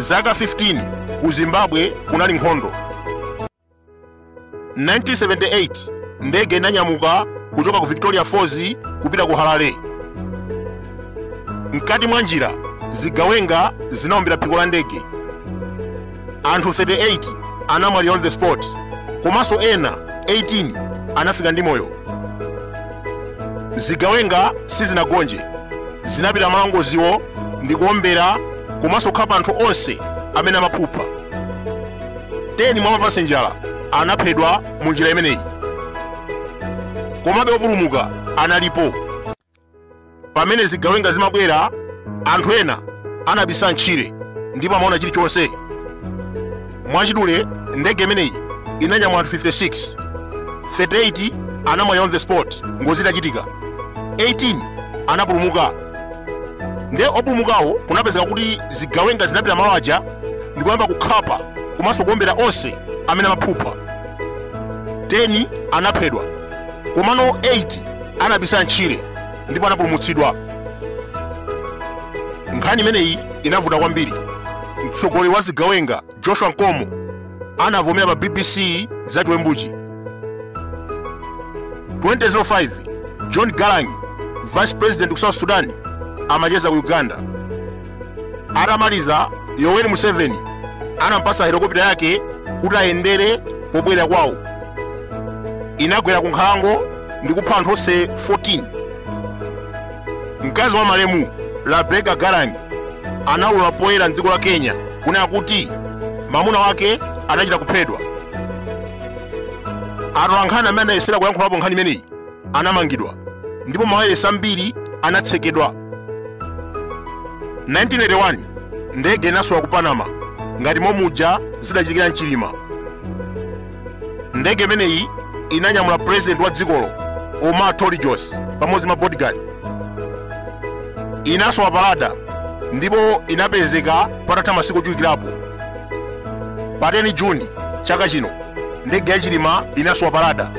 Zaka 15 ku Zimbabwe kunali nkhondo. 1978 ndege inanyamuka kuchoka ku Victoria Falls kupita ku Harare. Mkati mwa njira zigawenga zinaombera phiko la ndege. Anthu 38 anamwalira on the spot, komanso ena 18 anafika ndi moyo. Zigawenga sizinagonje, zinapita malo angoziwo ndi kuombera komanso kukhapa anthu onse amene amaphupha. 10 mwa mapasenjala anaphedwa mu njira imeneyi, komabe opulumuka analipo. Pamene zigawenga zimabwera, anthu ena anabisa ntchire ndipo amaona chilichonse. Mwachidule, ndege imeneyi inanyamula anthu 56. 38 anamwalira on the spot ngozi itachitika, 18 anapulumuka. Nde opulumukawo kunapezeka kuti zigawenga zinapita malo aja ndikuyamba kukhapa komanso kuombera onse amene amaphupha. 10 anaphedwa, komano 8 anabisa ntchire ndipo anapulumutsidwa. Nkhani imeneyi inavuta kwambiri. Mtsogoleri wa zigawenga Joshua Nkomo anavomera pa BBC za chiwembuchi. 2005 John Garang, vice president ku South Sudan, amacheza ku Uganda. Atamaliza, Yoweri Museveni anampasa helikopita yake kuti ayendere pobwerera kwawo. Inagwera ku nkhalango ndi kupha anthu onse 14. Mkazi wa malemu Rebecca Garang anawulula poyera mdziko la Kenya kunena kuti mamuna wake anachita kuphedwa. Atolankhani amene anayesera kuyankhulapo nkhani imeneyi anamangidwa ndipo mawayilesi ambiri anatsekedwa. 1981 ndege inasowa ku Panama ngati momuja zidachitikira mchilima. Ndege imeneyi inanyamula president wa dzikolo Omar Torrijos pamodzi ma bodyguard. Inasowa pa radar ndipo inapezeka patatha masiku ochulukirapo. Pa 10 Juni chaka chino ndege ya Chilima inasowa pa radar.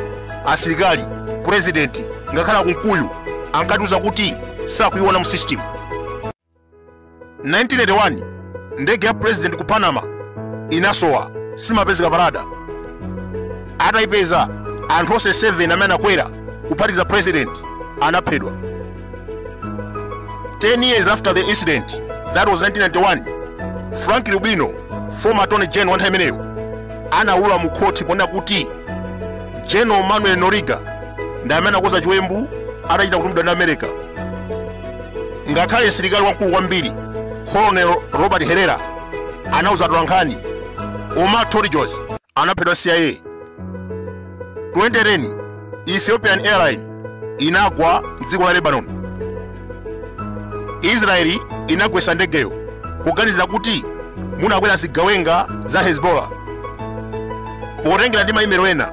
Asilikali, president ngakhale akunkuyu ankatiuza kuti sakuiona mu system. 1981 ndege ya president ku Panama inasowa, simapezeka pa radar. Atayipeza, anthu onse 7 amene anakwera kuphatikiza president anaphedwa. 10 years after the incident, that was 1991, Frank Rubino, former attorney general wa nthawi imeneyo, anawulula mu khoti ponena kuti General Manuel Noriega ndi amene anakonza chiwembu atachita kutumidwa ndi America. Ngakhale msilikali wamkulu kwambiri Colonel Robert Herrera anauza atolankhani Omar Torrijos anaphedwa CIA. 2010 Ethiopian Airline inagwa mdziko la Lebanon. Israeli inagwetsa ndegeyo kuganiza kuti munakwera zigawenga za Hezbollah. Potengera ndi maimelo ena,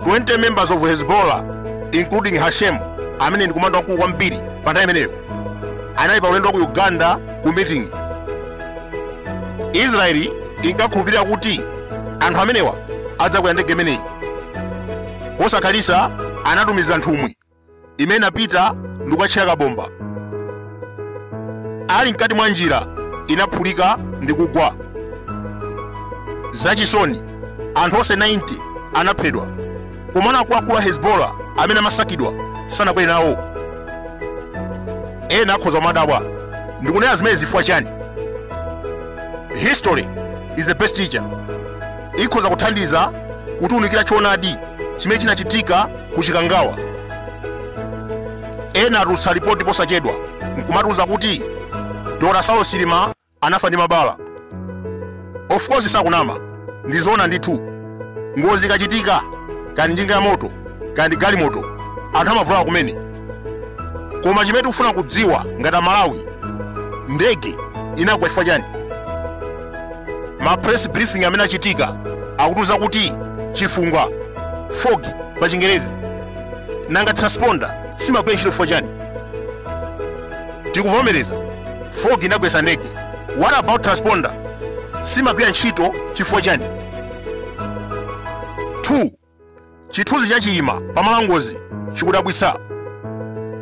20 members of Hezbollah including Hashem amene ndi komanda wamkulu kwambiri pa nthawi imeneyo anali pa ulendo wa ku Uganda ku meeting. Israeli inkakhulupirira kuti anthu amenewa adzakwera ndege imeneyi. Posakhalitsa anatumiza nthumwi imene inapita ndi kukatchera kabomba. Ali mkati mwa njira inaphulika ndi kugwa. Zachisoni, anthu onse 90 anaphedwa, komano akuluakulu a Hezbollah amene amasakidwa sanakwere nawo. Ena akhoza kumadabwa ndikunena zimene zifukwa chani. History is the best teacher. Ikhoza kuthandiza kutiwunikira choonadi chimene chinachitika ku Chikangawa. Ena atulutsa ripoti posachedwa nkumatiuza kuti Dr. Saulos Chilima anafa ndi mabala. Of course sakunama, ndizoona ndithu. Ngozi ikachitika, kani njinga ya moto kani galimoto, anthu amavulala kumene. Koma chimene tikufuna kudziwa ngati Amalawi, ndege inagwa chifukwa chani? Ma press briefing amene achitika akutiuza kuti chifunga, fog pa Chingerezi. Nanga transponder simagwira ntchito chifukwa chani? Tikuvomereza fog inagwetsa ndege. What about transponder? Simagwira ntchito chifukwa chani? 2 Chithunzi cha Chilima pamalo angozi chikudabwitsa.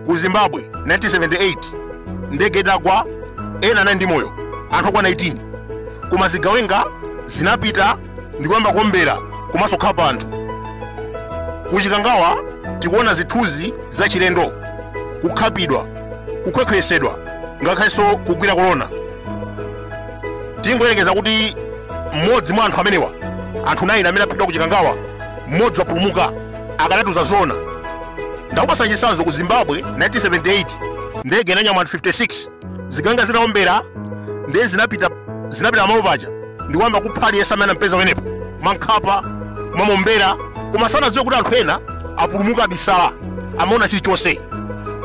Ku Zimbabwe 1978 ndege itagwa, ena anali ndi moyo. Anthu okwana 18, koma zigawenga zinapita ndikuyamba kuombera komanso kukhapa anthu. Kuchikangawa tikuona zithunzi zachilendo, kukhapidwa, kukhwekhwesedwa, ngakhalenso kugwira korona. Tingoyerekeza kuti mmodzi mwa anthu amenewa, anthu 9 amene aphedwa kuchikangawa, mmodzi wapulumuka, akanatiuza zona. Ndakupasa chitsanzo, ku Zimbabwe 1978 ndege inanyamula anthu 56, zigawenga zinaombera, ndiye zinapita malo paja ndikuyamba kupha aliyense amene anampeza pamenepo, kumankhapa, kumamombera, koma sanadziwe kuti anthu ena apulumuka, abisala, amaona chilichonse.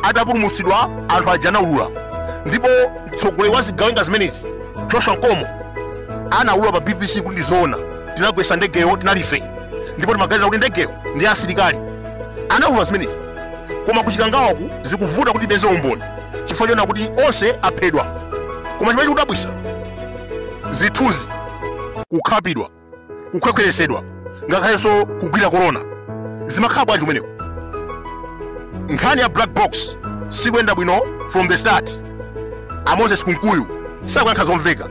Atapulumutsidwa anthu aja anaulula, ndipo mtsogoleri wa zigawenga zimenezi, Joshua Nkomo, anaulula pa BBC kuti ndizoona, tinagwetsa ndegeyo, tinalife, ndipo timaganiza kuti ndegeyo ndi asilikali. Anaulula zimenezi. Koma kuchikangawaku zikuvuta kuti tipeze umboni chifukwa chona kuti onse aphedwa. Koma chimene chikudabwisa, zithunzi, kukhapidwa, kukhwekhweresedwa, ngakhalenso kugwira korona, zimakhala bwanji kumeneko? Nkhani ya black box sikuyenda bwino from the start. A Moses Kunkuyu sakuyankha zomveka.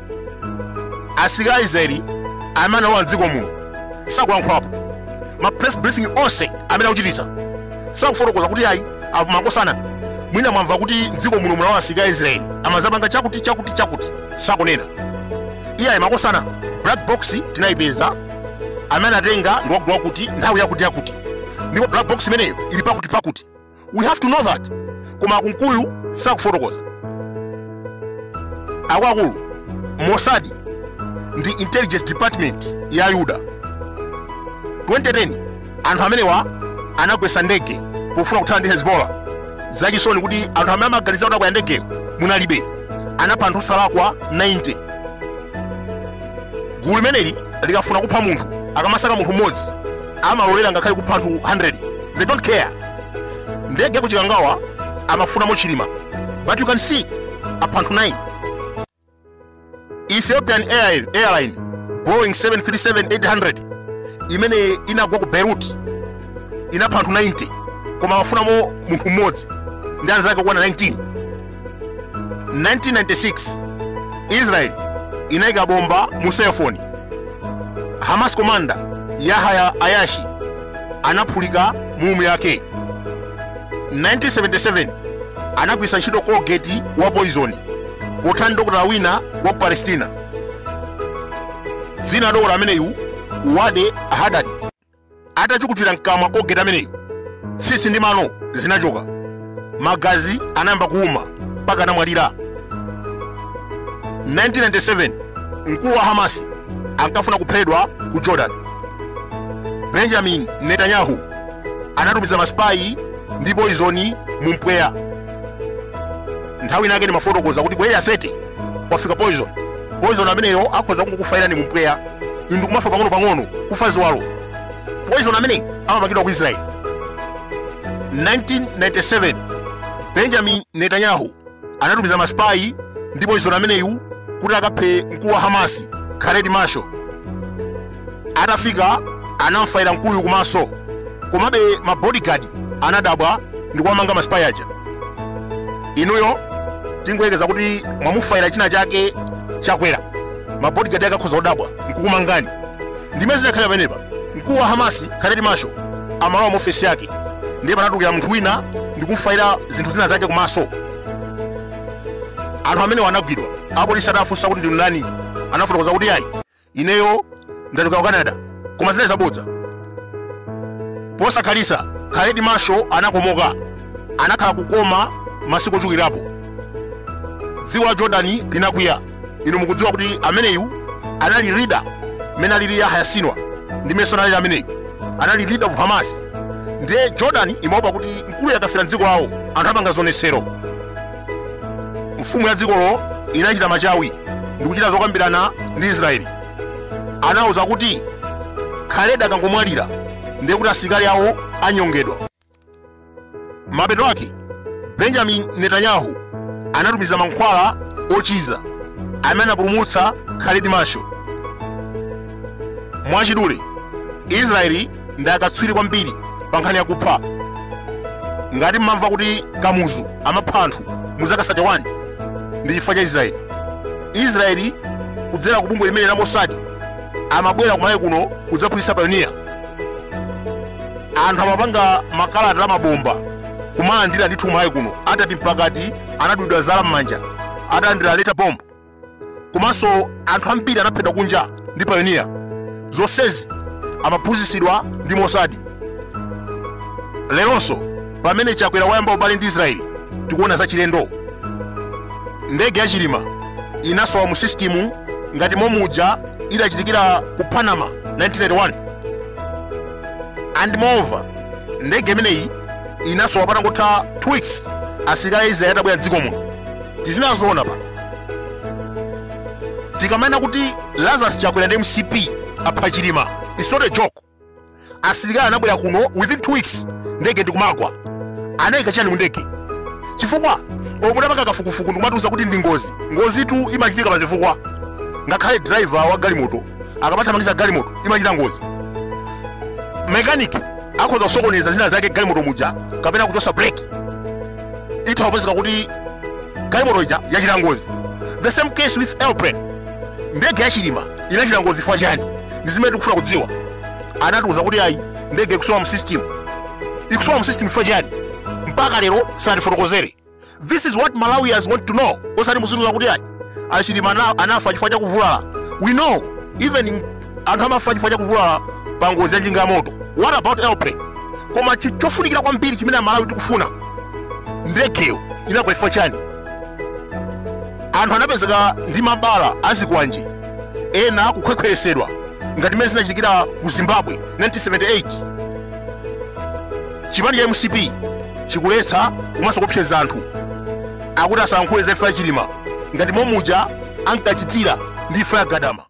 Asilikali a Israeli amene analowa mdziko muno sakulankhulapo. Ma press briefing onse amene akuchititsa sakufotokoza kuti ayi, makosana, mwina mwamva kuti mdziko muno munalowa asilikali a Israeli, amazapanga chakuti chakuti chakuti. Sakunena iye ayi, makosana, black box tinayipeza, amene anatenga ndi wakuti wakuti, nthawi yakuti yakuti, ndipo black box imeneyo ili pakuti pakuti. We have to know that. Koma Kunkuyu sakufotokoza. Akuluakulu, Mossad ndi intelligence department ya Yuda. 2010 anthu amenewa anagwetsa ndege pofuna kuthana ndi Hezbollah. Zachisoni kuti anthu amene amaganiza kuti akwera ndegeyo munalibe, anapha anthu osalakwa 90. Gulu limeneli likafuna kupha munthu, akamasaka munthu mmodzi amalolera ngakhale kupha anthu 100. They don't care. Ndege yakuchikangawa amafunamo Chilima, but you can see apha anthu 9. Ethiopian Airline Boeing 737-800 imene inagwa ku Beirut inapha anthu 90, koma amafunamo munthu mmodzi ndi anzake okwana 19. 1996 Israel inayika bomba mu cellphone. Hamas commander Yahya Ayashi anaphulika mumu yake. 1977 anagwiritsa ntchito Colgate wa poison pothana ndi dokotala wina wa ku Palestina. Dzina la dokotala ameneyu Wade Haddad. Atachukuchira mkamwa Colgate ameneyu, tsitsi ndi mano zinachoka, magazi anayamba kuuma mpaka anamwalira. 1997 mkulu wa Hamas ankafuna kuphedwa ku Jordan. Benjamin Netanyahu anatumiza masipayi ndi poison mu mpweya. Nthawi inake ndimafotokoza kuti ku Area 30 kwafika poison. Poison ameneyo akhoza kungokufairani mu mpweya, inu ndikumafa pang'ono-pang'ono, kufa ziwalo. Poison ameneyi amapangidwa ku Israel. 1997 Benjamin Netanyahu anatumiza masipayi ndi poison ameneyu kuti akaphe mkulu wa Hamas Khaled Mashal. Atafika anamfaira mkuluyu kumaso, komabe ma bodyguard anadabwa ndi kuwamanga masipayi aja. Inuyo tingoyekeza kuti mwamufaira china chake Chakwera, ma bodyguard ake akhoza kudabwa nkukumangani. Ndimene zinakhala pamenepa. Mkulu wa Hamas Khaled Mashal amalowa mu ofesi yake, ndiye panatulukira munthu wina ndikufaira zinthu zina zake kumaso. Anthu amene anagwidwa, apolisi atafunsa kuti ndinu ndani, anafotokoza kuti ayi, ineyo ndachoka ku Canada, koma zinali zabodza. Posakhalitsa Khaled Mashal anakomoka, anakhala ku coma masiku ochulukirapo. Dziko la Jordan linakwiya. Inu mukudziwa kuti ameneyu anali leader, mmene alili Yahya Sinwar ndi mmene analili ameneyu anali leader of Hamas. Ndiye Jordan imaopa kuti mkulu akafira mdziko lawo anthu apanga zionetsero. Mfumu ya dzikolo inachita machawi ndikuchita zokambirana ndi Israeli. Anawuza kuti Khaled akangomwalira ndiye kuti asilikali awo anyongedwa. Mapeto ake Benjamin Netanyahu anatumiza mankhwala ochiza amene anapulumutsa Khaled Mashal. Mwachidule, Israeli ndi akatswiri kwambiri pa nkhani yakupha. Ngati mmamva kuti Kamuzu amapha anthu mu zaka 31, ndi chifukwa cha Israeli. Israeli kudzera ku bungwe limene la Mossad amabwera kumalawi kuno kudzaphunzitsa pioneer. Anthu amapanga makalata amabomba kumalandira ndithu kumalawi kuno, atati mpakati anadulidwa zala m'manja atalandira letter bomb. Komanso anthu ambiri anaphedwa kunja ndi pioneer. Zonsezi amaphunzitsidwa ndi Mossad. Leronso pamene Chakwera wayamba ubale ndi Israeli, tikuona zachilendo. Ndege ya Chilima inasowa mu system ngati momuja idachitikira ku Panama 1991. And moreover, ndege imeneyi inasowa patangotha 2 weeks asilikali a Israeli atabwera mdziko muno. Tizinazoona pa tikamanena kuti Lazarus Chakwera ndi MCP apha Chilima, it's not a joke. Asilikali anabwera kuno within 2 weeks ndege ndikumagwa. Anayika chani mu ndege? Chifukwa omwe amapanga kafukufuku ndikumatiuza kuti ndi ngozi. Ngozitu imachitika pa zifukwa. Ngakhale driver wa galimoto akamathamangitsa galimoto imachita ngozi. Mechanic akhoza kusokoneza zina zake galimoto muja kapena kuchosa brake, itha kupezeka kuti galimoto ija yachita ngozi. The same case with airplane. Ndege ya Chilima inachita ngozi chifukwa chani? Ndi zimene tikufuna kudziwa. Anatiuza kuti ayi, ndege ikusowa mu system. Ikusowa mu system chifukwa chani? Mpaka lero sanatifotokozere. This is what Malawians want to know. Osati muzitiuza kuti ayi, achilima anafa chifukwa chakuvulala. We know even anthu amafa chifukwa chakuvulala pa ngozi ya njinga ya moto. What about airplane? Koma chofunikira kwambiri chimene Amalawi tikufuna, ndegeyo inagwa chifukwa chani? Anthu anapezeka ndi mabala azikwanje, ena kukhwekhweresedwa ngati mmene zinachitikira ku Zimbabwe 1978. Chipani cha MCP chikuletsa komanso kuopseza anthu akuti asayankhule za imfa ya Chilima ngati momuja ankachitira ndi imfa ya Gadama.